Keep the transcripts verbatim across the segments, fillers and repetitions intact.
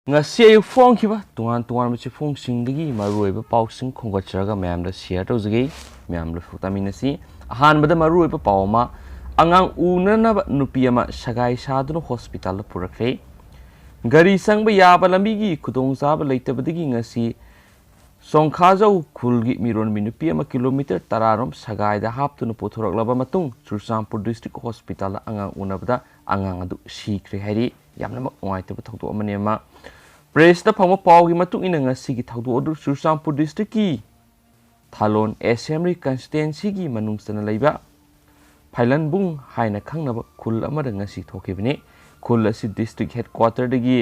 ꯉꯁꯤ ꯑꯌꯨꯛ ꯐꯣꯡꯈꯤꯕ ꯇꯣꯉꯥꯟ ꯇꯣꯉꯥꯟꯕ ꯆꯦꯐꯣꯡꯁꯤꯡꯗꯒꯤ ꯃꯔꯨꯑꯣꯏꯕ ꯄꯥꯎꯁꯤꯡ ꯈꯣꯝꯒꯠꯆꯔꯒ ꯃꯌꯥꯝꯗ ꯁꯤꯌꯔ ꯇꯧꯖꯒꯦ꯫ ꯃꯌꯥꯝ ꯂꯣꯏꯊꯣꯛ ꯇꯥꯃꯤꯟꯅꯁꯤ꯫ ꯑꯍꯥꯟꯕꯗ ꯃꯔꯨꯑꯣꯏꯕ ꯄꯥꯎ ꯑꯃ, ꯑꯉꯥꯡ ꯎꯅꯅꯕ ꯅꯨꯄꯤ ꯑꯃ ꯁꯒꯥꯏ ꯁꯥꯗꯨꯅ ꯍꯣꯁꯄꯤꯇꯥꯜꯗ ꯄꯨꯔꯛꯈ꯭ꯔꯦ꯫ ꯒꯥꯔꯤ ꯆꯪꯕ ꯌꯥꯕ ꯂꯝꯕꯤꯒꯤ ꯈꯨꯗꯣꯡꯆꯥꯕ ꯂꯩꯇꯕꯗꯒꯤ ꯉꯁꯤ ꯁꯣꯡꯈꯥꯖꯧ ꯈꯨꯜꯒꯤ ꯃꯤꯔꯣꯟꯕꯤ ꯅꯨꯄꯤ ꯑꯃ ꯀꯤꯂꯣꯃꯤꯇꯔ ꯇꯔꯥ ꯔꯣꯝ ꯁꯒꯥꯏꯗ ꯍꯥꯞꯇꯨꯅ ꯄꯨꯊꯣꯔꯛꯂꯕ ꯃꯇꯨꯡ ꯆꯨꯔꯆꯥꯟꯄꯨꯔ ꯗꯤꯁꯇ꯭ꯔꯤꯛ ꯍꯣꯁꯄꯤꯇꯥꯜꯗ ꯑꯉꯥꯡ ꯎꯅꯕꯗ ꯑꯉꯥꯡ ꯑꯗꯨ ꯁꯤꯈ꯭ꯔꯦ ꯍꯥꯏꯔꯤ꯫ ꯌꯥꯝꯅꯃꯛ ꯅꯨꯡꯉꯥꯏꯇꯕ ꯊꯧꯗꯣꯛ ꯑꯃꯅꯤ ꯑꯃ꯫ ꯄ꯭ꯔꯦꯁꯇ ꯐꯪꯕ ꯄꯥꯎꯒꯤ ꯃꯇꯨꯡ ꯏꯟꯅ ꯉꯁꯤꯒꯤ ꯊꯧꯗꯣꯛ ꯑꯗꯨ ꯆꯨꯔꯆꯥꯟꯄꯨꯔ ꯗꯤꯁꯇ꯭ꯔꯤꯛꯀꯤ ꯊꯥꯂꯣꯟ ꯑꯦꯁꯦꯝꯕ꯭ꯂꯤ ꯀꯟꯁꯇꯤꯇ꯭ꯋꯦꯟꯁꯤꯒꯤ ꯃꯅꯨꯡ ꯆꯟꯅ ꯂꯩꯕ ꯐꯥꯏꯂꯟꯕꯨꯡ ꯍꯥꯏꯅ ꯈꯪꯅꯕ ꯈꯨꯜ ꯑꯃꯗ ꯉꯁꯤ ꯊꯣꯛꯈꯤꯕꯅꯤ꯫ ꯈꯨꯜ ꯑꯁꯤ ꯗꯤꯁꯇ꯭ꯔꯤꯛ ꯍꯦꯗꯀ꯭ꯋꯥꯇꯔꯗꯒꯤ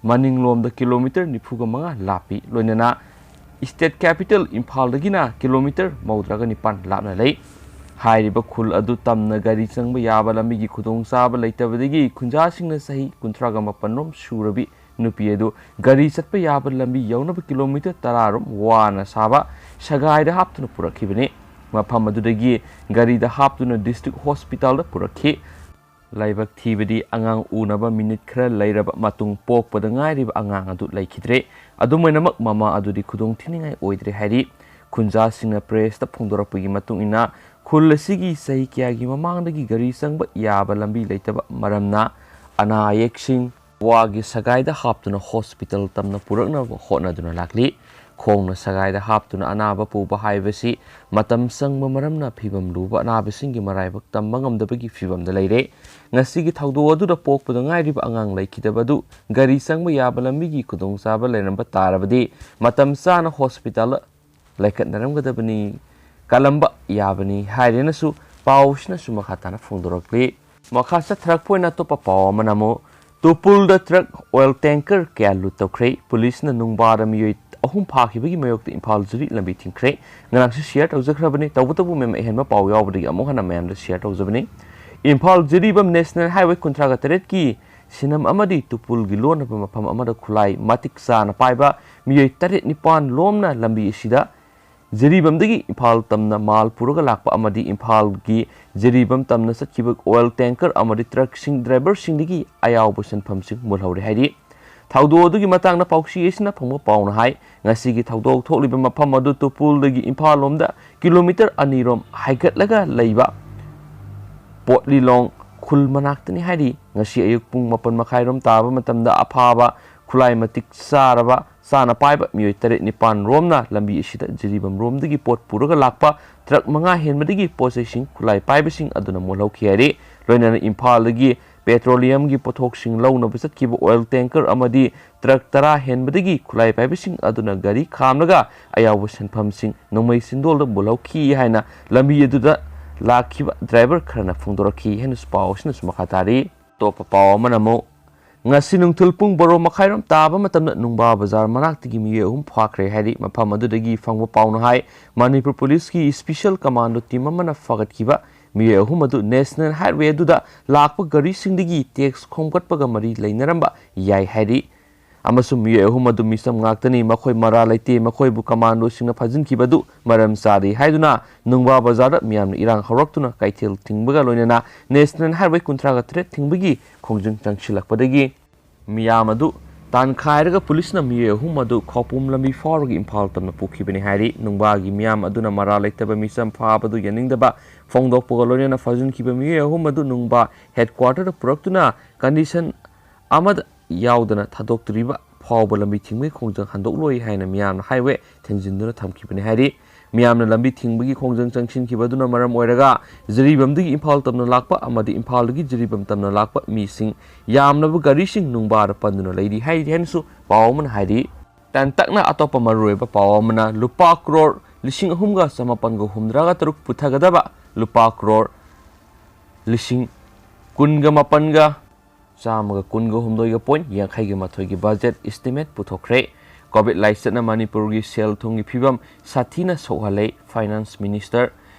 ꯃꯅꯤꯡꯂꯣꯝꯗ ꯀꯤꯂꯣꯃꯤꯇꯔ ꯅꯤꯐꯨꯒ ꯃꯉꯥ ꯂꯥꯞꯄꯤ, ꯂꯣꯏꯅꯅ ꯁ꯭ꯇꯦꯠ ꯀꯦꯄꯤꯇꯦꯜ ꯏꯝꯐꯥꯜꯗꯒꯤꯅ ꯀꯤꯂꯣꯃꯤꯇꯔ ꯃꯧꯗ꯭ꯔꯥꯒ ꯅꯤꯄꯥꯟ ꯂꯥꯞꯅ ꯂꯩ꯫ ꯍꯥꯏꯔꯤꯕ ꯈꯨꯜ ꯑꯗꯨ ꯇꯝꯅ ꯒꯥꯔꯤ ꯆꯪꯕ ꯌꯥꯕ ꯂꯝꯕꯤꯒꯤ ꯈꯨꯗꯣꯡꯆꯥꯕ ꯂꯩꯇꯕꯗꯒꯤ ꯈꯨꯟꯖꯥꯁꯤꯡꯅ ꯆꯍꯤ ꯀꯨꯟꯊ꯭ꯔꯥꯒ ꯃꯥꯄꯟ ꯔꯣꯝ ꯁꯨꯔꯕꯤ ꯅꯨꯄꯤ ꯑꯗꯨ ꯒꯥꯔꯤ ꯆꯠꯄ ꯌꯥꯕ ꯂꯝꯕꯤ ꯌꯧꯅꯕ ꯀꯤꯂꯣꯃꯤꯇꯔ ꯇꯔꯥ ꯔꯣꯝ ꯋꯥꯅ ꯁꯥꯕ ꯁꯒꯥꯏꯗ ꯍꯥꯞꯇꯨꯅ ꯄꯨꯔꯛꯈꯤꯕꯅꯤ꯫ ꯃꯐꯝ ꯑꯗꯨꯗꯒꯤ ꯒꯥꯔꯤꯗ ꯍꯥꯞꯇꯨꯅ ꯗꯤꯁꯇ꯭ꯔꯤꯛ ꯍꯣꯁꯄꯤꯇꯥꯜꯗ ꯄꯨꯔꯛꯈꯤ꯫ ꯂꯥꯏꯕꯛ ꯊꯤꯕꯗꯤ, ꯑꯉꯥꯡ ꯎꯅꯕ ꯃꯤꯅꯤꯠ ꯈꯔ ꯂꯩꯔꯕ ꯃꯇꯨꯡ ꯄꯣꯛꯄꯗ ꯉꯥꯏꯔꯤꯕ ꯑꯉꯥꯡ ꯑꯗꯨ ꯂꯩꯈꯤꯗ꯭ꯔꯦ꯫ ꯑꯗꯨꯝ ꯑꯣꯏꯅꯃꯛ, ꯃꯃꯥ ꯑꯗꯨꯗꯤ ꯈꯨꯗꯣꯡ ꯊꯤꯅꯤꯡꯉꯥꯏ ꯑꯣꯏꯗ꯭ꯔꯦ ꯍꯥꯏꯔꯤ꯫ ꯈꯨꯟꯖꯥꯁꯤꯡꯅ ꯄ꯭ꯔꯦꯁꯇ ꯐꯣꯡꯗꯣꯔꯛꯄꯒꯤ ꯃꯇꯨꯡ ꯏꯟꯅ, ꯈꯨꯜ ꯑꯁꯤꯒꯤ ꯆꯍꯤ ꯀꯌꯥꯒꯤ ꯃꯃꯥꯡꯗꯒꯤ ꯒꯥꯔꯤ ꯆꯪꯕ ꯌꯥꯕ ꯂꯝꯕꯤ ꯂꯩꯇꯕ ꯃꯔꯝꯅ, ꯑꯅꯥ ꯑꯌꯦꯛꯁꯤꯡ ꯋꯥꯒꯤ ꯁꯒꯥꯏꯗ ꯍꯥꯞꯇꯨꯅ ꯍꯣꯁꯄꯤꯇꯥꯜ ꯇꯝꯅ ꯄꯨꯔꯛꯅꯕ ꯍꯣꯠꯅꯗꯨꯅ ꯂꯥꯛꯂꯤ꯫ ꯈꯣꯡꯅ ꯁꯒꯥꯏꯗ ꯍꯥꯞꯇꯨꯅ ꯑꯅꯥꯕ ꯄꯨꯕ ꯍꯥꯏꯕꯁꯤ ꯃꯇꯝ ꯆꯪꯕ ꯃꯔꯝꯅ, ꯐꯤꯕꯝ ꯂꯨꯕ ꯑꯅꯥꯕꯁꯤꯡꯒꯤ ꯃꯔꯥꯏꯕꯛ ꯇꯝꯕ ꯉꯝꯗꯕꯒꯤ ꯐꯤꯕꯝꯗ ꯂꯩꯔꯦ꯫ ꯉꯁꯤꯒꯤ ꯊꯧꯗꯣꯛ ꯑꯗꯨꯗ ꯄꯣꯛꯄꯗ ꯉꯥꯏꯔꯤꯕ ꯑꯉꯥꯡ ꯂꯩꯈꯤꯗꯕ ꯑꯗꯨ ꯒꯥꯔꯤ ꯆꯪꯕ ꯌꯥꯕ ꯂꯝꯕꯤꯒꯤ ꯈꯨꯗꯣꯡꯆꯥꯕ ꯂꯩꯔꯝꯕ ꯇꯥꯔꯕꯗꯤ, ꯃꯇꯝ ꯆꯥꯅ ꯍꯣꯁꯄꯤꯇꯥꯜ ꯂꯥꯏꯀꯠꯅꯔꯝꯒꯗꯕꯅꯤ, ꯀꯜꯂꯝꯕ ꯌꯥꯕꯅꯤ ꯍꯥꯏꯔꯦꯅꯁꯨ ꯄꯥꯎꯁꯤꯅꯁꯨ ꯃꯈꯥ ꯇꯥꯅ ꯐꯣꯡꯗꯣꯔꯛꯂꯤ꯫ ꯃꯈꯥ ꯆꯠꯊꯔꯛꯄ ꯑꯣꯏꯅ ꯑꯇꯣꯞꯄ ꯄꯥꯎ ꯑꯃꯅ ꯑꯃꯨꯛ, ꯇꯨꯄꯨꯜꯗ ꯇ꯭ꯔꯛ ꯑꯣꯏꯜ ꯇꯦꯡꯀꯔ ꯀꯌꯥ ꯂꯨꯠ ꯇꯧꯈ꯭ꯔꯦ꯫ ꯄꯨꯂꯤꯁꯅ ꯅꯨꯡꯕꯥꯗ ꯃꯤꯑꯣꯏ ꯑꯍꯨꯝ ꯐꯥꯈꯤꯕꯒꯤ ꯃꯥꯌꯣꯛꯇ ꯏꯝꯐꯥꯜ ꯖꯤꯔꯤ ꯂꯝꯕꯤ ꯊꯤꯡꯈ꯭ꯔꯦ꯫ ꯉꯔꯥꯡꯁꯨ ꯁꯤꯌꯔ ꯇꯧꯖꯈ꯭ꯔꯕꯅꯤ, ꯇꯧꯕꯇꯕꯨ ꯃꯦꯝ ꯑꯍꯦꯟꯕ ꯄꯥꯎ ꯌꯥꯎꯕꯗꯒꯤ ꯑꯃꯨꯛ ꯍꯟꯅ ꯃꯌꯥꯝꯗ ꯁꯤꯌꯔ ꯇꯧꯖꯕꯅꯤ꯫ ꯏꯝꯐꯥꯜ ꯖꯤꯔꯤꯕꯝ ꯅꯦꯁꯅꯦꯜ ꯍꯥꯏꯋꯦ ꯀꯨꯟꯊ꯭ꯔꯥꯒ ꯇꯔꯦꯠꯀꯤ ꯁꯤꯅꯝ ꯑꯃꯗꯤ ꯇꯨꯄꯨꯜꯒꯤ ꯂꯣꯟꯅꯕ ꯃꯐꯝ ꯑꯃꯗ ꯈꯨꯠꯂꯥꯏ ꯃꯇꯤꯛ ꯆꯥꯅ ꯄꯥꯏꯕ ꯃꯤꯑꯣꯏ ꯇꯔꯦꯠ ꯅꯤꯄꯥꯟ ꯂꯣꯝꯅ ꯂꯝꯕꯤ ꯑꯁꯤꯗ ꯖꯤꯔꯤꯕꯝꯗꯒꯤ ꯏꯝꯐꯥꯜ ꯇꯝꯅ ꯃꯥꯜ ꯄꯨꯔꯒ ꯂꯥꯛꯄ ꯑꯃꯗꯤ ꯏꯝꯐꯥꯜꯒꯤ ꯖꯤꯔꯤꯕꯝ ꯇꯝꯅ ꯆꯠꯈꯤꯕ ꯑꯣꯏꯜ ꯇꯦꯡꯀꯔ ꯑꯃꯗꯤ ꯇ꯭ꯔꯛꯁꯤꯡ ꯗ꯭ꯔꯥꯏꯚꯔꯁꯤꯡꯗꯒꯤ ꯑꯌꯥꯎꯕ ꯁꯦꯟꯐꯝꯁꯤꯡ ꯃꯨꯜꯍꯧꯔꯦ ꯍꯥꯏꯔꯤ꯫ ꯊꯧꯗꯣꯛ ꯑꯗꯨꯒꯤ ꯃꯇꯥꯡꯗ ꯄꯥꯎꯆꯦ ꯑꯁꯤꯅ ꯐꯪꯕ ꯄꯥꯎꯅ ꯍꯥꯏ, ꯉꯁꯤꯒꯤ ꯊꯧꯗꯣꯛ ꯊꯣꯛꯂꯤꯕ ꯃꯐꯝ ꯑꯗꯨ ꯇꯨꯄꯨꯜꯗꯒꯤ ꯏꯝꯐꯥꯜ ꯂꯣꯝꯗ ꯀꯤꯂꯣꯃꯤꯇꯔ ꯑꯅꯤ ꯔꯣꯝ ꯍꯥꯏꯒꯠꯂꯒ ꯂꯩꯕ ꯄꯣꯠꯂꯤꯂꯣꯡ ꯈꯨꯜ ꯃꯅꯥꯛꯇꯅꯤ ꯍꯥꯏꯔꯤ꯫ ꯉꯁꯤ ꯑꯌꯨꯛ ꯄꯨꯡ ꯃꯥꯄꯟ ꯃꯈꯥꯏ ꯔꯣꯝ ꯇꯥꯕ ꯃꯇꯝꯗ ꯑꯐꯥꯕ ꯈꯨꯠꯂꯥꯏ ꯃꯇꯤꯛ ꯆꯥꯔꯕ ꯆꯥꯅ ꯄꯥꯏꯕ ꯃꯤꯑꯣꯏ ꯇꯔꯦꯠ ꯅꯤꯄꯥꯟ ꯔꯣꯝꯅ ꯂꯝꯕꯤ ꯑꯁꯤꯗ ꯖꯤꯔꯤꯕꯥꯝ ꯔꯣꯝꯗꯒꯤ ꯄꯣꯠ ꯄꯨꯔꯒ ꯂꯥꯛꯄ ꯇ꯭ꯔꯛ ꯃꯉꯥ ꯍꯦꯟꯕꯗꯒꯤ ꯄꯣꯠ ꯆꯩꯁꯤꯡ ꯈꯨꯠꯂꯥꯏ ꯄꯥꯏꯕꯁꯤꯡ ꯑꯗꯨꯅ ꯃꯨꯜꯍꯧꯈꯤ ꯍꯥꯏꯔꯤ꯫ ꯂꯣꯏꯅꯅ ꯏꯝꯐꯥꯜꯗꯒꯤ ꯄꯦꯇ꯭ꯔꯣꯂꯤꯌꯝꯒꯤ ꯄꯣꯠꯊꯣꯛꯁꯤꯡ ꯂꯧꯅꯕ ꯆꯠꯈꯤꯕ ꯑꯣꯏꯜ ꯇꯦꯡꯀꯔ ꯑꯃꯗꯤ ꯇ꯭ꯔꯛ ꯇꯔꯥ ꯍꯦꯟꯕꯗꯒꯤ ꯈꯨꯠꯂꯥꯏ ꯄꯥꯏꯕꯁꯤꯡ ꯑꯗꯨꯅ ꯒꯥꯔꯤ ꯈꯥꯝꯂꯒ ꯑꯌꯥꯎꯕ ꯁꯦꯟꯐꯝꯁꯤꯡ ꯅꯣꯡꯃꯩ ꯆꯤꯟꯗꯣꯜꯗ ꯃꯨꯜꯍꯧꯈꯤ ꯍꯥꯏꯅ ꯂꯝꯕꯤ ꯑꯗꯨꯗ ꯂꯥꯛꯈꯤꯕ ꯗ꯭ꯔꯥꯏꯚꯔ ꯈꯔꯅ ꯐꯣꯡꯗꯣꯔꯛꯈꯤ ꯍꯥꯏꯅꯁꯨ ꯄꯥꯎ ꯑꯁꯤꯅꯁꯨ ꯃꯈꯥ ꯇꯥꯔꯤ꯫ ꯑꯇꯣꯞꯄ ꯄꯥꯎ ꯑꯃꯅ ꯑꯃꯨꯛ ꯉꯁꯤ ꯅꯨꯡꯊꯤꯜ ꯄꯨꯡ ꯕꯥꯔꯣ ꯃꯈꯥꯏꯔꯣꯝ ꯇꯥꯕ ꯃꯇꯝꯗ ꯅꯨꯡꯕꯥ ꯕꯖꯥꯔ ꯃꯅꯥꯛꯇꯒꯤ ꯃꯤꯑꯣꯏ ꯑꯍꯨꯝ ꯐꯥꯈ꯭ꯔꯦ ꯍꯥꯏꯔꯤ꯫ ꯃꯐꯝ ꯑꯗꯨꯗꯒꯤ ꯐꯪꯕ ꯄꯥꯎꯅ ꯍꯥꯏ, ꯃꯅꯤꯄꯨꯔ ꯄꯨꯂꯤꯁꯀꯤ ꯁ꯭ꯄꯦꯁꯤꯌꯦꯜ ꯀꯃꯥꯟꯗꯣ ꯇꯤꯝ ꯑꯃꯅ ꯐꯥꯒꯠꯈꯤꯕ ꯃꯤꯑꯣꯏ ꯑꯍꯨꯝ ꯑꯗꯨ ꯅꯦꯁꯅꯦꯜ ꯍꯥꯏꯋꯦ ꯑꯗꯨꯗ ꯂꯥꯛꯄ ꯒꯥꯔꯤꯁꯤꯡꯗꯒꯤ ꯇꯦꯛꯁ ꯈꯣꯝꯒꯠꯄꯒ ꯃꯔꯤ ꯂꯩꯅꯔꯝꯕ ꯌꯥꯏ ꯍꯥꯏꯔꯤ꯫ ꯑꯃꯁꯨꯡ ꯃꯤꯑꯣꯏ ꯑꯍꯨꯝ ꯑꯗꯨ ꯃꯤꯆꯝ ꯉꯥꯛꯇꯅꯤ, ꯃꯈꯣꯏ ꯃꯔꯥꯜ ꯂꯩꯇꯦ, ꯃꯈꯣꯏꯕꯨ ꯀꯃꯥꯟꯗꯣꯁꯤꯡꯅ ꯐꯥꯖꯤꯟꯈꯤꯕ ꯑꯗꯨ ꯃꯔꯝ ꯆꯥꯗꯦ ꯍꯥꯏꯗꯨꯅ ꯅꯨꯡꯕꯥ ꯕꯖꯥꯔꯗ ꯃꯤꯌꯥꯝꯅ ꯏꯔꯥꯡ ꯍꯧꯔꯛꯇꯨꯅ ꯀꯩꯊꯦꯜ ꯊꯤꯡꯕꯒ ꯂꯣꯏꯅꯅ ꯅꯦꯁꯅꯦꯜ ꯍꯥꯏꯋꯦ ꯀꯨꯟꯊ꯭ꯔꯥꯒ ꯇꯔꯦꯠ ꯊꯤꯡꯕꯒꯤ ꯈꯣꯡꯖꯪ ꯆꯪꯁꯤꯜꯂꯛꯄꯗꯒꯤ ꯃꯤꯌꯥꯝ ꯑꯗꯨ ꯇꯥꯟꯈꯥꯏꯔꯒ ꯄꯨꯂꯤꯁꯅ ꯃꯤꯑꯣꯏ ꯑꯍꯨꯝ ꯑꯗꯨ ꯈꯧꯄꯨꯝ ꯂꯝꯕꯤ ꯐꯥꯎꯔꯒ ꯏꯝꯐꯥꯜ ꯇꯝꯅ ꯄꯨꯈꯤꯕꯅꯤ ꯍꯥꯏꯔꯤ꯫ ꯅꯨꯡꯕꯥꯒꯤ ꯃꯤꯌꯥꯝ ꯑꯗꯨꯅ ꯃꯔꯥꯜ ꯂꯩꯇꯕ ꯃꯤꯆꯝ ꯐꯥꯕꯗꯨ ꯌꯥꯅꯤꯡꯗꯕ ꯐꯣꯡꯗꯣꯛꯄꯒ ꯂꯣꯏꯅꯅ ꯐꯥꯖꯤꯟꯈꯤꯕ ꯃꯤꯑꯣꯏ ꯑꯍꯨꯝ ꯑꯗꯨ ꯅꯨꯡꯕꯥ ꯍꯦꯗꯀ꯭ꯋꯥꯇꯔꯗ ꯄꯨꯔꯛꯇꯨꯅ ꯀꯟꯗꯤꯁꯟ ꯑꯃꯗ ꯌꯥꯎꯗꯅ ꯊꯥꯗꯣꯛꯇ꯭ꯔꯤꯕ ꯐꯥꯎꯕ ꯂꯝꯕꯤ ꯊꯤꯡꯕꯒꯤ ꯈꯣꯡꯖꯪ ꯍꯟꯗꯣꯛꯂꯣꯏ ꯍꯥꯏꯅ ꯃꯤꯌꯥꯝꯅ ꯍꯥꯏꯋꯦ ꯊꯤꯡꯖꯤꯟꯗꯨꯅ ꯊꯝꯈꯤꯕꯅꯤ ꯍꯥꯏꯔꯤ꯫ ꯃꯤꯌꯥꯝꯅ ꯂꯝꯕꯤ ꯊꯤꯡꯕꯒꯤ ꯈꯣꯡꯖꯪ ꯆꯪꯁꯤꯟꯈꯤꯕ ꯑꯗꯨꯅ ꯃꯔꯝ ꯑꯣꯏꯔꯒ ꯖꯤꯔꯤꯕꯥꯝꯗꯒꯤ ꯏꯝꯐꯥꯜ ꯇꯝꯅ ꯂꯥꯛꯄ ꯑꯃꯗꯤ ꯏꯝꯐꯥꯜꯗꯒꯤ ꯖꯤꯔꯤꯕꯥꯝ ꯇꯝꯅ ꯂꯥꯛꯄ ꯃꯤꯁꯤꯡ ꯌꯥꯝꯂꯕ ꯒꯥꯔꯤꯁꯤꯡ ꯅꯨꯡꯕꯥꯗ ꯄꯟꯗꯨꯅ ꯂꯩꯔꯤ ꯍꯥꯏꯔꯤ ꯍꯥꯏꯅꯁꯨ ꯄꯥꯎ ꯑꯃꯅ ꯍꯥꯏꯔꯤ꯫ ꯇꯥꯡꯀꯛꯅ ꯑꯇꯣꯞꯄ ꯃꯔꯨꯑꯣꯏꯕ ꯄꯥꯎ ꯑꯃꯅ ꯂꯨꯄꯥ ꯀ꯭ꯔꯣꯔ ꯂꯤꯁꯤꯡ ꯑꯍꯨꯝꯒ ꯆꯃꯥꯄꯟꯒ ꯍꯨꯝꯗ꯭ꯔꯥꯒ ꯇꯔꯨꯛ ꯄꯨꯊꯒꯗꯕ ꯂꯨꯄꯥ ꯀ꯭ꯔꯣꯔ ꯂꯤꯁꯤꯡ ꯀꯨꯟꯒ ꯃꯥꯄꯟꯒ ꯆꯥꯝꯃꯒ ꯀꯨꯟꯒ ꯍꯨꯝꯗꯣꯏꯒ ꯄꯣꯏꯟ ꯌꯥꯡꯈꯩꯒ ꯃꯥꯊꯣꯏꯒꯤ ꯕꯖꯦꯠ ꯏꯁꯇꯤꯃꯦꯠ ꯄꯨꯊꯣꯛꯈ꯭ꯔꯦ꯫ ꯀꯣꯚꯤꯗ ꯂꯥꯏꯆꯠꯅ ꯃꯅꯤꯄꯨꯔꯒꯤ ꯁꯦꯜ ꯊꯨꯝꯒꯤ ꯐꯤꯕꯝ ꯁꯥꯊꯤꯅ ꯁꯣꯛꯍꯜꯂꯦ, ꯐꯥꯏꯅꯥꯟꯁ ꯃꯤꯅꯤꯁꯇꯔ꯫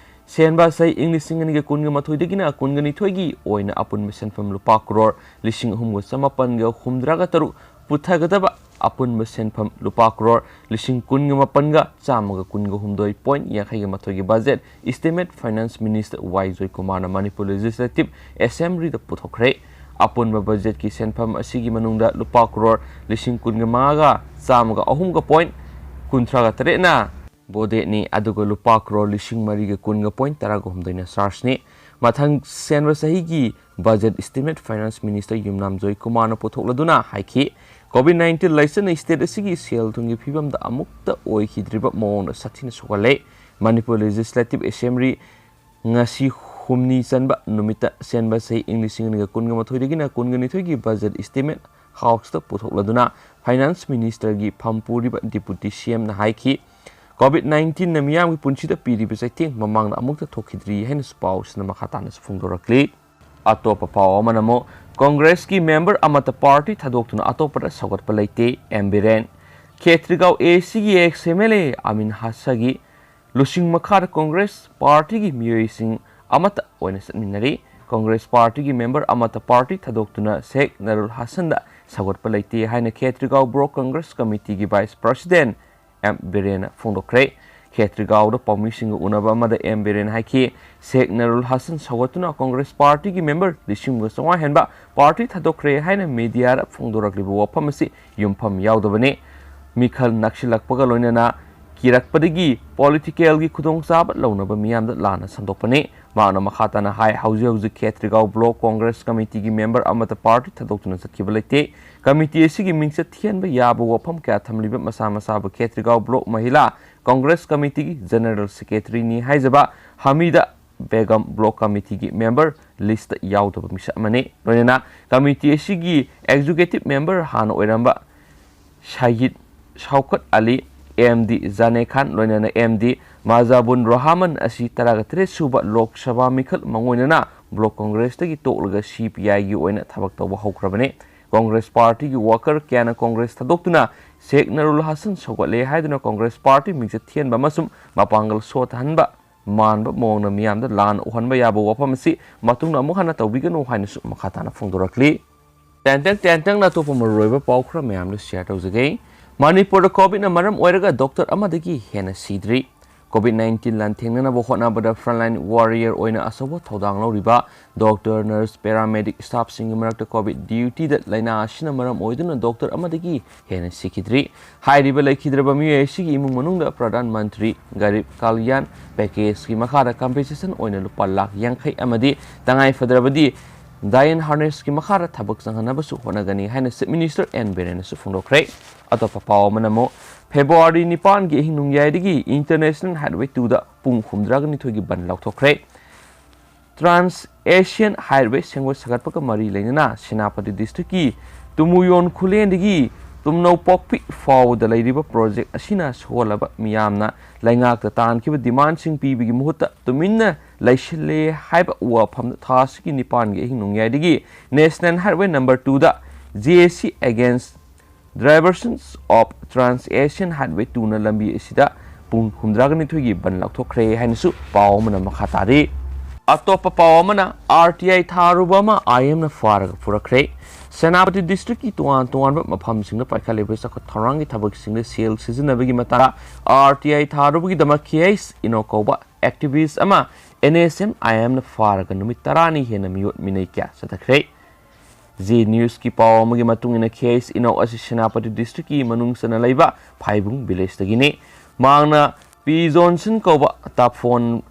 ꯁꯦꯟꯕꯥ ꯆꯍꯤ ꯏꯪ ꯂꯤꯁꯤꯡ ꯑꯅꯤꯒ ꯀꯨꯟꯒ ꯃꯥꯊꯣꯏꯗꯒꯤꯅ ꯀꯨꯟꯒ ꯅꯤꯊꯣꯏꯒꯤ ꯑꯣꯏꯅ ꯑꯄꯨꯟꯕ ꯁꯦꯟꯐꯝ ꯂꯨꯄꯥ ꯀ꯭ꯔꯣꯔ ꯂꯤꯁꯤꯡ ꯑꯍꯨꯝꯒ ꯆꯃꯥꯄꯟꯒ ꯍꯨꯝꯗ꯭ꯔꯥꯒ ꯇꯔꯨꯛ ꯄꯨꯊꯒꯗꯕ ꯑꯄꯨꯟꯕ ꯁꯦꯟꯐꯝ ꯂꯨꯄꯥ ꯀ꯭ꯔꯣꯔ ꯂꯤꯁꯤꯡ ꯀꯨꯟꯒ ꯃꯥꯄꯟꯒ ꯆꯥꯝꯃꯒ ꯀꯨꯟꯒ ꯍꯨꯝꯗꯣꯏ point ꯌꯥꯡꯈꯩꯒ ꯃꯥꯊꯣꯏꯒꯤ budget estimate finance minister ꯋꯥꯏ ꯖꯣꯏꯀꯨꯃꯥꯔꯅ ꯃꯅꯤꯄꯨꯔ ꯂꯦꯖꯤꯁꯂꯦꯇꯤꯚ ꯑꯦꯁꯦꯝꯕ꯭ꯂꯤꯗ ꯄꯨꯊꯣꯛꯈ꯭ꯔꯦ꯫ ꯑꯄꯨꯟꯕ ꯕꯖꯦꯠꯀꯤ ꯁꯦꯟꯐꯝ ꯑꯁꯤꯒꯤ ꯃꯅꯨꯡꯗ ꯂꯨꯄꯥ ꯀ꯭ꯔꯣꯔ ꯂꯤꯁꯤꯡ ꯀꯨꯟꯒ ꯃꯉꯥꯒ ꯆꯥꯝꯃꯒ ꯑꯍꯨꯝꯒ ꯄꯣꯏꯟ ꯀꯨꯟꯊ꯭ꯔꯥꯒ ꯇꯔꯦꯠꯅ ꯕꯣꯗꯦꯠꯅꯤ, ꯑꯗꯨꯒ ꯂꯨꯄꯥ ꯀ꯭ꯔꯣꯔ ꯂꯤꯁꯤꯡ ꯃꯔꯤꯒ ꯀꯨꯟꯒ ꯄꯣꯏꯟ ꯇꯔꯥꯒ ꯍꯨꯝꯗꯣꯏꯅ ꯆꯥꯔꯖꯅꯤ꯫ ꯃꯊꯪ ꯁꯦꯟꯕ ꯆꯍꯤꯒꯤ ꯕꯖꯦꯠ ꯏꯁꯇꯤꯃꯦꯠ ꯐꯥꯏꯅꯥꯟꯁ ꯃꯤꯅꯤꯁꯇꯔ ꯌꯨꯝꯅꯥꯝ ꯖꯣꯏꯀꯨꯃꯥꯔꯅ ꯄꯨꯊꯣꯛꯂꯗꯨꯅ ꯍꯥꯏꯈꯤ, ꯀꯣꯚꯤꯗ ꯅꯥꯏꯟꯇꯤꯟ ꯂꯥꯏꯆꯠꯅ ꯁ꯭ꯇꯦꯠ ꯑꯁꯤꯒꯤ ꯁꯦꯜ ꯊꯨꯝꯒꯤ ꯐꯤꯕꯝꯗ ꯑꯃꯨꯛꯇ ꯑꯣꯏꯈꯤꯗ꯭ꯔꯤꯕ ꯃꯑꯣꯡꯗ ꯁꯥꯊꯤꯅ ꯁꯣꯛꯍꯜꯂꯦ꯫ ꯃꯅꯤꯄꯨꯔ ꯂꯦꯖꯤꯁꯂꯦꯇꯤꯚ ꯑꯦꯁꯦꯝꯕ꯭ꯂꯤ ꯉꯁꯤ ꯍꯨꯝꯅꯤ ꯆꯟꯕ ꯅꯨꯃꯤꯠꯇ ꯁꯦꯟꯕ ꯆꯍꯤ ꯏꯪ ꯂꯤꯁꯤꯡ ꯑꯅꯤꯒ ꯀꯨꯟꯒ ꯃꯥꯊꯣꯏꯗꯒꯤꯅ ꯀꯨꯟꯒ ꯅꯤꯊꯣꯏꯒꯤ ꯕꯖꯦꯠ ꯏꯁꯇꯤꯃꯦꯠ ꯍꯥꯎꯁꯇ ꯄꯨꯊꯣꯛꯂꯗꯨꯅ ꯐꯥꯏꯅꯥꯟꯁ ꯃꯤꯅꯤꯁꯇꯔꯒꯤ ꯐꯝ ꯄꯨꯔꯤꯕ ꯗꯤꯄꯨꯇꯤ ꯁꯤ ꯑꯦꯝꯅ ꯍꯥꯏꯈꯤ, ꯀꯣꯚꯤꯗ ꯅꯥꯏꯟꯇꯤꯟꯅ ꯃꯤꯌꯥꯝꯒꯤ ꯄꯨꯟꯁꯤꯗ ꯄꯤꯔꯤꯕ ꯆꯩꯊꯦꯡ ꯃꯃꯥꯡꯗ ꯑꯃꯨꯛꯇ ꯊꯣꯛꯈꯤꯗ꯭ꯔꯤ ꯍꯥꯏꯅꯁꯨ ꯄꯥꯎꯁꯤꯅ ꯃꯈꯥ ꯇꯥꯅꯁꯨ ꯐꯣꯡꯗꯣꯔꯛꯂꯤ꯫ ꯑꯇꯣꯞꯄ ꯄꯥꯎ ꯑꯃꯅ ꯑꯃꯨꯛ ꯀꯣꯡꯒ꯭ꯔꯦꯁꯀꯤ ꯃꯦꯝꯕꯔ ꯑꯃꯠꯇ ꯄꯥꯔꯇꯤ ꯊꯥꯗꯣꯛꯇꯨꯅ ꯑꯇꯣꯞꯄꯗ ꯁꯧꯒꯠꯄ ꯂꯩꯇꯦ, ꯑꯦꯝ ꯕꯤꯔꯦꯟ꯫ ꯈꯦꯇ꯭ꯔꯤꯒꯥꯎ ꯑꯦ ꯁꯤꯒꯤ ꯑꯦꯛꯁ ꯑꯦꯝ ꯑꯦꯜ ꯑꯦ ꯑꯃꯤꯟ ꯍꯥꯁꯒꯤ ꯂꯨꯆꯤꯡ ꯃꯈꯥꯗ ꯀꯣꯡꯒ꯭ꯔꯦꯁ ꯄꯥꯔꯇꯤꯒꯤ ꯃꯤꯑꯣꯏꯁꯤꯡ ꯑꯃꯠꯇ ꯑꯣꯏꯅ ꯆꯠꯃꯤꯟꯅꯔꯤ꯫ ꯀꯣꯡꯒ꯭ꯔꯦꯁ ꯄꯥꯔꯇꯤꯒꯤ ꯃꯦꯝꯕꯔ ꯑꯃꯠꯇ ꯄꯥꯔꯇꯤ ꯊꯥꯗꯣꯛꯇꯨꯅ ꯁꯦꯈ ꯅꯔꯨꯜ ꯍꯥꯁꯟꯗ ꯁꯧꯒꯠꯄ ꯂꯩꯇꯦ ꯍꯥꯏꯅ ꯈꯦꯇ꯭ꯔꯤꯒꯥꯎ ꯕ꯭ꯂꯣꯛ ꯀꯣꯡꯒ꯭ꯔꯦꯁ ꯀꯃꯤꯇꯤꯒꯤ ꯚꯥꯏꯁ ꯄ꯭ꯔꯁꯤꯗꯦꯟ ꯑꯦꯝ ꯕꯤꯔꯦꯟꯅ ꯐꯣꯡꯗꯣꯛꯈ꯭ꯔꯦ꯫ ꯈꯦꯇ꯭ꯔꯤꯒꯥꯎꯗ ꯄꯥꯎꯃꯤꯁꯤꯡꯒ ꯎꯅꯕ ꯑꯃꯗ ꯑꯦꯝ ꯕꯤꯔꯦꯟꯅ ꯍꯥꯏꯈꯤ, ꯁꯦꯈ ꯅꯔꯨꯜ ꯍꯥꯁꯟ ꯁꯧꯒꯠꯇꯨꯅ ꯀꯣꯡꯒ꯭ꯔꯦꯁ ꯄꯥꯔꯇꯤꯒꯤ ꯃꯦꯝꯕꯔ ꯂꯤꯁꯤꯡ ꯑꯃꯒ ꯆꯥꯝꯃꯉꯥ ꯍꯦꯟꯕ ꯄꯥꯔꯇꯤ ꯊꯥꯗꯣꯛꯈ꯭ꯔꯦ ꯍꯥꯏꯅ ꯃꯤꯗꯤꯌꯥꯗ ꯐꯣꯡꯗꯣꯔꯛꯂꯤꯕ ꯋꯥꯐꯝ ꯑꯁꯤ ꯌꯨꯝꯐꯝ ꯌꯥꯎꯗꯕꯅꯤ꯫ ꯃꯤꯈꯜ ꯅꯛꯁꯤꯜꯂꯛꯄꯒ ꯂꯣꯏꯅꯅ ꯀꯤꯔꯛꯄꯗꯒꯤ ꯄꯣꯂꯤꯇꯤꯀꯦꯜꯒꯤ ꯈꯨꯗꯣꯡꯆꯥꯕ ꯂꯧꯅꯕ ꯃꯤꯌꯥꯝꯗ ꯂꯥꯟꯅ ꯁꯟꯗꯣꯛꯄꯅꯤ꯫ ꯃꯍꯥꯛꯅ ꯃꯈꯥ ꯇꯥꯅ ꯍꯥꯏ, ꯍꯧꯖꯤꯛ ꯍꯧꯖꯤꯛ ꯈꯦꯇ꯭ꯔꯤꯒꯥꯎ ꯕ꯭ꯂꯣꯛ ꯀꯣꯡꯒ꯭ꯔꯦꯁ ꯀꯃꯤꯇꯤꯒꯤ ꯃꯦꯝꯕꯔ ꯑꯃꯠꯇ ꯄꯥꯔꯇꯤ ꯊꯥꯗꯣꯛꯇꯨꯅ ꯆꯠꯈꯤꯕ ꯂꯩꯇꯦ꯫ ꯀꯃꯤꯇꯤ ꯑꯁꯤꯒꯤ ꯃꯤꯡꯆꯠ ꯊꯤꯍꯟꯕ ꯌꯥꯕ ꯋꯥꯐꯝ ꯀꯌꯥ ꯊꯝꯂꯤꯕ ꯃꯁꯥ ꯃꯁꯥꯕꯨ ꯈꯦꯇ꯭ꯔꯤꯒꯥꯎ ꯕ꯭ꯂꯣꯛ ꯃꯍꯤꯂꯥ ꯀꯣꯡꯒ꯭ꯔꯦꯁ ꯀꯃꯤꯇꯤꯒꯤ ꯖꯦꯅꯔꯦꯜ ꯁꯦꯀ꯭ꯔꯦꯇꯔꯤꯅꯤ ꯍꯥꯏꯖꯕ ꯍꯃꯤꯗ ꯕꯦꯒꯝ ꯕ꯭ꯂꯣꯛ ꯀꯃꯤꯇꯤꯒꯤ ꯃꯦꯝꯕꯔ ꯂꯤꯁꯇ ꯌꯥꯎꯗꯕ ꯃꯤꯁꯛ ꯑꯃꯅꯤ꯫ ꯂꯣꯏꯅꯅ ꯀꯃꯤꯇꯤ ꯑꯁꯤꯒꯤ ꯑꯦꯛꯖꯤꯀ꯭ꯌꯨꯇꯤꯚ ꯃꯦꯝꯕꯔ ꯍꯥꯟꯅ ꯑꯣꯏꯔꯝꯕ ꯁꯍꯤꯗ ꯁꯧꯀꯠ ꯑꯂꯤ, ꯑꯦꯝ ꯗꯤ ꯖꯥꯅꯦ ꯈꯥꯟ, ꯂꯣꯏꯅꯅ ꯑꯦꯝ ꯗꯤ ꯃꯥꯖꯥꯕꯨꯟ ꯔꯣꯍꯥꯃꯟ ꯑꯁꯤ ꯇꯔꯥꯒ ꯇꯔꯦꯠ ꯁꯨꯕ ꯂꯣꯛ ꯁꯚꯥ ꯃꯤꯈꯜ ꯃꯉꯣꯏꯅꯅ ꯕ꯭ꯂꯣꯛ ꯀꯣꯡꯒ꯭ꯔꯦꯁꯇꯒꯤ ꯇꯣꯛꯂꯒ ꯁꯤ ꯄꯤ ꯑꯥꯏꯒꯤ ꯑꯣꯏꯅ ꯊꯕꯛ ꯇꯧꯕ ꯍꯧꯈ꯭ꯔꯕꯅꯤ꯫ ꯀꯣꯡꯒ꯭ꯔꯦꯁ ꯄꯥꯔꯇꯤꯒꯤ ꯋꯥꯀꯔ ꯀꯌꯥꯅ ꯀꯣꯡꯒ꯭ꯔꯦꯁ ꯊꯥꯗꯣꯛꯇꯨꯅ ꯁꯦꯈ ꯅꯔꯨꯜ ꯍꯥꯁꯟ ꯁꯧꯒꯠꯂꯦ ꯍꯥꯏꯗꯨꯅ ꯀꯣꯡꯒ꯭ꯔꯦꯁ ꯄꯥꯔꯇꯤ ꯃꯤꯡꯆꯠ ꯊꯤꯍꯟꯕ ꯑꯃꯁꯨꯡ ꯃꯄꯥꯡꯒꯜ ꯁꯣꯊꯍꯟꯕ ꯃꯥꯟꯕ ꯃꯑꯣꯡꯗ ꯃꯤꯌꯥꯝꯗ ꯂꯥꯟꯅ ꯎꯍꯟꯕ ꯌꯥꯕ ꯋꯥꯐꯝ ꯑꯁꯤ ꯃꯇꯨꯡꯗ ꯑꯃꯨꯛ ꯍꯟꯅ ꯇꯧꯕꯤꯒꯅꯨ ꯍꯥꯏꯅꯁꯨ ꯃꯈꯥ ꯇꯥꯅ ꯐꯣꯡꯗꯣꯔꯛꯂꯤ꯫ ꯇꯦꯟꯇꯪ ꯇꯦꯟꯇꯪꯅ ꯑꯇꯣꯞꯄ ꯃꯔꯨꯑꯣꯏꯕ ꯄꯥꯎ ꯈꯔ ꯃꯌꯥꯝꯗꯨ ꯁꯤꯌꯔ ꯇꯧꯖꯒꯦ꯫ ꯃꯅꯤꯄꯨꯔꯗ ꯀꯣꯚꯤꯗꯅ ꯃꯔꯝ ꯑꯣꯏꯔꯒ ꯗꯣꯛꯇꯔ ꯑꯃꯗꯒꯤ ꯍꯦꯟꯅ ꯁꯤꯗ꯭ꯔꯤ꯫ COVID nineteen ꯂꯥꯟꯊꯦꯡꯅꯅꯕ ꯍꯣꯠꯅꯕꯗ frontline warrior ꯑꯣꯏꯅ ꯑꯆꯧꯕ ꯊꯧꯗꯥꯡ ꯂꯧꯔꯤꯕ doctor, nurse, paramedic staffꯁꯤꯡꯒꯤ ꯃꯔꯛꯇ COVID dutyꯗ ꯂꯥꯏꯅꯥ ꯑꯁꯤꯅ ꯃꯔꯝ ꯑꯣꯏꯗꯨꯅ doctor ꯑꯃꯗꯒꯤ ꯍꯦꯟꯅ ꯁꯤꯈꯤꯗ꯭ꯔꯤ꯫ ꯍꯥꯏꯔꯤꯕ ꯂꯩꯈꯤꯗ꯭ꯔꯕ ꯃꯤꯑꯣꯏ ꯑꯁꯤꯒꯤ ꯏꯃꯨꯡ ꯃꯅꯨꯡꯗ Pradhan Mantri Garib Kalyan Packageꯀꯤ ꯃꯈꯥꯗ compensation ꯑꯣꯏꯅ ꯂꯨꯄꯥ ꯂꯥꯈ ꯌꯥꯡꯈꯩ ꯑꯃꯗꯤ ꯇꯉꯥꯏ ꯐꯗ꯭ꯔꯕꯗꯤ Dayan Harnessꯀꯤ ꯃꯈꯥꯗ ꯊꯕꯛ ꯆꯪꯍꯟꯅꯕꯁꯨ ꯍꯣꯠꯅꯒꯅꯤ ꯍꯥꯏꯅ Chief Minister N. Birenꯅꯁꯨ ꯐꯣꯡꯗꯣꯛꯈ꯭ꯔꯦ꯫ ꯑꯇꯣꯞꯄ ꯄꯥꯎ ꯑꯃꯅ ꯑꯃꯨꯛ February ꯅꯤꯄꯥꯟꯒꯤ ꯑꯍꯤꯡ ꯅꯣꯡꯌꯥꯏꯗꯒꯤ International Highway twoꯗ ꯄꯨꯡ ꯍꯨꯝꯗ꯭ꯔꯥꯒ ꯅꯤꯊꯣꯏꯒꯤ ꯕꯟ ꯂꯥꯎꯊꯣꯛꯈ꯭ꯔꯦ꯫ Trans Asian Highway ꯁꯦꯝꯒꯠ ꯁꯥꯒꯠꯄꯒ ꯃꯔꯤ ꯂꯩꯅꯅ ꯁꯦꯅꯥꯄꯇꯤ districtꯀꯤ ꯇꯨꯃꯨꯌꯣꯟ ꯈꯨꯂꯦꯟꯗꯒꯤ ꯇꯨꯝꯅꯧꯄꯣꯛꯄꯤ ꯐꯥꯎꯕꯗ ꯂꯩꯔꯤꯕ project ꯑꯁꯤꯅ ꯁꯣꯜꯂꯕ ꯃꯤꯌꯥꯝꯅ ꯂꯩꯉꯥꯛꯇ ꯇꯥꯟꯈꯤꯕ demandꯁꯤꯡ ꯄꯤꯕꯒꯤ ꯃꯍꯨꯠꯇ ꯇꯨꯃꯤꯟꯅ ꯂꯩꯁꯤꯜꯂꯦ ꯍꯥꯏꯕ ꯋꯥꯐꯝꯗ ꯊꯥ ꯑꯁꯤꯒꯤ ꯅꯤꯄꯥꯟꯒꯤ ꯑꯍꯤꯡ ꯅꯣꯡꯌꯥꯏꯗꯒꯤ National Highway number twoꯗ J A C against Diversions of Trans Asian Highway twoꯅ ꯂꯝꯕꯤ ꯑꯁꯤꯗ ꯄꯨꯡ ꯍꯨꯝꯗ꯭ꯔꯥꯒ ꯅꯤꯊꯣꯏꯒꯤ ꯕꯟ ꯂꯥꯎꯊꯣꯛꯈ꯭ꯔꯦ ꯍꯥꯏꯅꯁꯨ ꯄꯥꯎ ꯑꯃꯅ ꯃꯈꯥ ꯇꯥꯔꯤ꯫ ꯑꯇꯣꯞꯄ ꯄꯥꯎ ꯑꯃꯅ, R T I ꯊꯥꯔꯨꯕ ꯑꯃ I M ꯅ ꯐꯥꯔꯒ ꯄꯨꯔꯛꯈ꯭ꯔꯦ꯫ ꯁꯦꯅꯥꯄꯇꯤ districtꯀꯤ ꯇꯣꯉꯥꯟ ꯇꯣꯉꯥꯟꯕ ꯃꯐꯝꯁꯤꯡꯗ ꯄꯥꯏꯈꯠꯂꯤꯕ ꯆꯥꯎꯈꯠ ꯊꯧꯔꯥꯡꯒꯤ ꯊꯕꯛꯁꯤꯡꯗ ꯁꯦꯜ ꯁꯤꯖꯤꯟꯅꯕꯒꯤ ꯃꯇꯥꯡꯗ R T I ꯊꯥꯔꯨꯕꯒꯤꯗꯃꯛ K H ꯏꯅꯣ ꯀꯧꯕ activist ꯑꯃ N S M I M ꯅ ꯐꯥꯔꯒ ꯅꯨꯃꯤꯠ ꯇꯔꯥꯅꯤ ꯍꯦꯟꯅ ꯃꯤꯑꯣꯠ ꯃꯤꯅꯩ ꯀꯌꯥ ꯆꯠꯊꯈ꯭ꯔꯦ꯫ Zee Newsꯀꯤ ꯄꯥꯎ ꯑꯃꯒꯤ ꯃꯇꯨꯡ ꯏꯟꯅ, K H ꯏꯅꯣ ꯑꯁꯤ ꯁꯦꯅꯥꯄꯇꯤ districtꯀꯤ ꯃꯅꯨꯡ ꯆꯟꯅ ꯂꯩꯕ ꯐꯥꯏꯕꯨꯡ villageꯇꯒꯤꯅꯤ꯫ ꯃꯍꯥꯛꯅ P. Johnson ꯀꯧꯕ ꯇꯥꯐꯣꯟ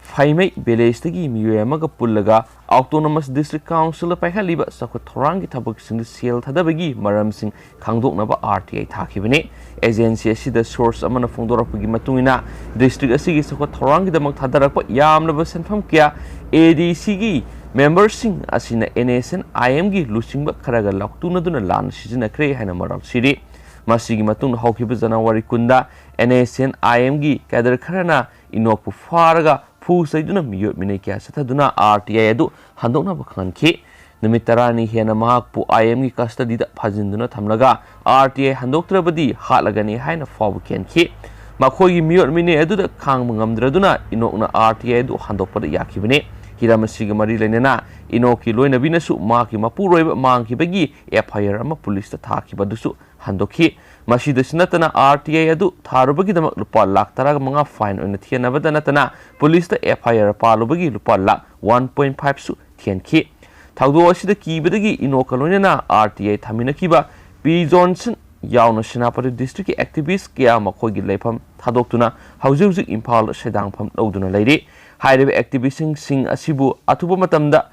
ꯐꯩꯃꯩ villageꯇꯒꯤ ꯃꯤꯑꯣꯏ ꯑꯃꯒ ꯄꯨꯜꯂꯒ Autonomous District Councilꯗ ꯄꯥꯏꯈꯠꯂꯤꯕ ꯆꯥꯎꯈꯠ ꯊꯧꯔꯥꯡꯒꯤ ꯊꯕꯛꯁꯤꯡꯗ ꯁꯦꯜ ꯊꯥꯗꯕꯒꯤ ꯃꯔꯝꯁꯤꯡ ꯈꯪꯗꯣꯛꯅꯕ R T I ꯊꯥꯈꯤꯕꯅꯤ꯫ Agency ꯑꯁꯤꯗ source ꯑꯃꯅ ꯐꯣꯡꯗꯣꯔꯛꯄꯒꯤ ꯃꯇꯨꯡ ꯏꯟꯅ, district ꯑꯁꯤꯒꯤ ꯆꯥꯎꯈꯠ ꯊꯧꯔꯥꯡꯒꯤꯗꯃꯛ ꯊꯥꯗꯔꯛꯄ ꯌꯥꯝꯂꯕ ꯁꯦꯟꯐꯝ ꯀꯌꯥ A D Cꯒꯤ memberꯁꯤꯡ ꯑꯁꯤꯅ N S M I Mꯒꯤ ꯂꯨꯆꯤꯡꯕ ꯈꯔꯒ ꯂꯥꯎꯇꯨꯅꯗꯨꯅ ꯂꯥꯟꯅ ꯁꯤꯖꯤꯟꯅꯈ꯭ꯔꯦ ꯍꯥꯏꯅ ꯃꯔꯥꯜ ꯁꯤꯔꯤ꯫ ꯃꯁꯤꯒꯤ ꯃꯇꯨꯡꯗ ꯍꯧꯈꯤꯕ January ꯀꯨꯟꯗ N S M I Mꯒꯤ cadre ꯈꯔꯅ ꯏꯅꯣꯛꯄꯨ ꯐꯥꯔꯒ ꯐꯨ ꯆꯩꯗꯨꯅ ꯃꯤꯑꯣꯠ ꯃꯤꯅꯩ ꯀꯌꯥ ꯆꯠꯊꯗꯨꯅ R T I ꯑꯗꯨ ꯍꯟꯗꯣꯛꯅꯕ ꯈꯪꯍꯟꯈꯤ꯫ ꯅꯨꯃꯤꯠ ꯇꯔꯥꯅꯤ ꯍꯦꯟꯅ ꯃꯍꯥꯛꯄꯨ I Mꯒꯤ custodyꯗ ꯐꯥꯖꯤꯟꯗꯨꯅ ꯊꯝꯂꯒ R T I ꯍꯟꯗꯣꯛꯇ꯭ꯔꯕꯗꯤ ꯍꯥꯠꯂꯒꯅꯤ ꯍꯥꯏꯅ ꯐꯥꯎꯕ ꯈꯦꯟꯈꯤ꯫ ꯃꯈꯣꯏꯒꯤ ꯃꯤꯑꯣꯠ ꯃꯤꯅꯩ ꯑꯗꯨꯗ ꯈꯥꯡꯕ ꯉꯝꯗ꯭ꯔꯗꯨꯅ ꯏꯅꯣꯛꯅ R T I ꯑꯗꯨ ꯍꯟꯗꯣꯛꯄꯗ ꯌꯥꯈꯤꯕꯅꯤ꯫ ꯍꯤꯔꯝ ꯑꯁꯤꯒ ꯃꯔꯤ ꯂꯩꯅꯅ ꯏꯅꯣꯛꯀꯤ ꯂꯣꯏꯅꯕꯤꯅꯁꯨ ꯃꯍꯥꯛꯀꯤ ꯃꯄꯨꯔꯣꯏꯕ ꯃꯥꯡꯈꯤꯕꯒꯤ F I R ꯑꯃ ꯄꯨꯂꯤꯁꯇ ꯊꯥꯈꯤꯕ ꯑꯗꯨꯁꯨ ꯍꯟꯗꯣꯛꯈꯤ꯫ ꯃꯁꯤꯗꯁꯨ ꯅꯠꯇꯅ, RTI ꯑꯗꯨ ꯊꯥꯔꯨꯕꯒꯤꯗꯃꯛ ꯂꯨꯄꯥ ꯂꯥꯈ ꯇꯔꯥꯃꯉꯥ fine ꯑꯣꯏꯅ ꯊꯤꯍꯟꯅꯕꯗ ꯅꯠꯇꯅ, ꯄꯨꯂꯤꯁꯇ FIR ꯄꯥꯜꯂꯨꯕꯒꯤ ꯂꯨꯄꯥ ꯂꯥꯈ one point five ꯁꯨ ꯊꯤꯍꯟꯈꯤ꯫ ꯊꯧꯗꯣꯛ ꯑꯁꯤꯗ ꯀꯤꯕꯗꯒꯤ ꯏꯅꯣꯛꯀ ꯂꯣꯏꯅꯅ RTI ꯊꯥꯃꯤꯟꯅꯈꯤꯕ ꯄꯤ ꯖꯣꯟꯁꯟ ꯌꯥꯎꯅ ꯁꯦꯅꯥꯄꯇꯤ district ꯀꯤ activist ꯀꯌꯥ ꯃꯈꯣꯏꯒꯤ ꯂꯩꯐꯝ ꯊꯥꯗꯣꯛꯇꯨꯅ ꯍꯧꯖꯤꯛ ꯍꯧꯖꯤꯛ ꯏꯝꯐꯥꯜꯗ ꯁꯦꯟꯗꯥꯡꯐꯝ ꯂꯧꯗꯨꯅ ꯂꯩꯔꯤ꯫ ꯍꯥꯏꯔꯤꯕ activist ꯁꯤꯡ ꯑꯁꯤꯕꯨ ꯑꯊꯨꯕ ꯃꯇꯝꯗ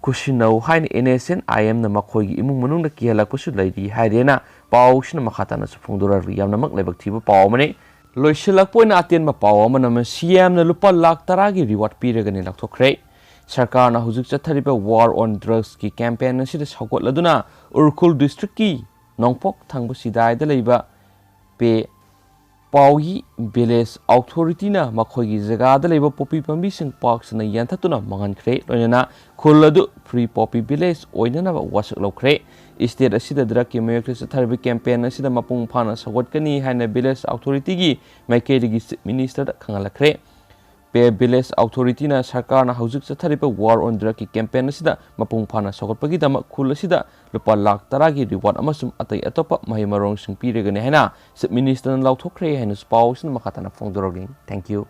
ꯈꯨꯠꯁꯤꯟꯅꯧ ꯍꯥꯏꯅ NSCN-IM ꯅ ꯃꯈꯣꯏꯒꯤ ꯏꯃꯨꯡ ꯃꯅꯨꯡꯗ ꯀꯤꯍꯜꯂꯛꯄꯁꯨ ꯂꯩꯔꯤ ꯍꯥꯏꯔꯦꯅ ꯄꯥꯎꯁꯤꯅ ꯃꯈꯥ ꯇꯥꯅꯁꯨ ꯐꯣꯡꯗꯣꯔꯛꯂꯤ꯫ ꯌꯥꯝꯅꯃꯛ ꯂꯥꯏꯕꯛ ꯊꯤꯕ ꯄꯥꯎ ꯑꯃꯅꯤ꯫ ꯂꯣꯏꯁꯤꯜꯂꯛꯄ ꯑꯣꯏꯅ ꯑꯇꯦꯟꯕ ꯄꯥꯎ ꯑꯃꯅ, CM ꯅ ꯂꯨꯄꯥ ꯂꯥꯈ ꯇꯔꯥꯒꯤ reward ꯄꯤꯔꯒꯅꯤ ꯂꯥꯎꯊꯣꯛꯈ꯭ꯔꯦ꯫ ꯁꯔꯀꯥꯔꯅ ꯍꯧꯖꯤꯛ ꯆꯠꯊꯔꯤꯕ War on Drugs ꯀꯤ campaign ꯑꯁꯤꯗ ꯁꯧꯒꯠꯂꯗꯨꯅ ꯎꯈ꯭ꯔꯨꯜ district ꯀꯤ ꯅꯣꯡꯄꯣꯛ ꯊꯪꯕ ꯁꯤꯗꯥꯏꯗ ꯂꯩꯕ ꯄꯦ ꯄꯥꯎꯌꯤ village authority ꯅ ꯃꯈꯣꯏꯒꯤ ꯖꯒꯥꯗ ꯂꯩꯕ ꯄꯣꯄꯤ ꯄꯥꯝꯕꯤꯁꯤꯡ ꯄꯥꯛ ꯁꯟꯅ ꯌꯥꯟꯊꯠꯇꯨꯅ ꯃꯥꯡꯍꯟꯈ꯭ꯔꯦ꯫ ꯂꯣꯏꯅꯅ ꯈꯨꯜ ꯑꯗꯨ free poppy village ꯑꯣꯏꯅꯅꯕ ꯋꯥꯁꯛ ꯂꯧꯈ꯭ꯔꯦ꯫ State ꯑꯁꯤꯗ drug ꯀꯤ ꯃꯥꯌꯣꯛꯇ ꯆꯠꯊꯔꯤꯕ campaign ꯑꯁꯤꯗ ꯃꯄꯨꯡ ꯐꯥꯅ ꯁꯧꯒꯠꯀꯅꯤ ꯍꯥꯏꯅ village authority ꯒꯤ ꯃꯥꯏꯀꯩꯗꯒꯤ Chief Minister ꯗ ꯈꯪꯍꯜꯂꯛꯈ꯭ꯔꯦ꯫ ꯄꯦ village authority ꯅ ꯁꯔꯀꯥꯔꯅ ꯍꯧꯖꯤꯛ ꯆꯠꯊꯔꯤꯕ War on Drug ꯀꯤ campaign ꯑꯁꯤꯗ ꯃꯄꯨꯡ ꯐꯥꯅ ꯁꯧꯒꯠꯄꯒꯤꯗꯃꯛ ꯈꯨꯜ ꯑꯁꯤꯗ ꯂꯨꯄꯥ ꯂꯥꯈ ꯇꯔꯥꯒꯤ reward ꯑꯃꯁꯨꯡ ꯑꯇꯩ ꯑꯇꯣꯞꯄ ꯃꯍꯩ ꯃꯔꯣꯡꯁꯤꯡ ꯄꯤꯔꯒꯅꯤ ꯍꯥꯏꯅ Chief Minister ꯅ ꯂꯥꯎꯊꯣꯛꯈ꯭ꯔꯦ ꯍꯥꯏꯅꯁꯨ ꯄꯥꯎꯁꯤꯅ ꯃꯈꯥ ꯇꯥꯅ ꯐꯣꯡꯗꯣꯔꯛꯂꯤ꯫ Thank you꯫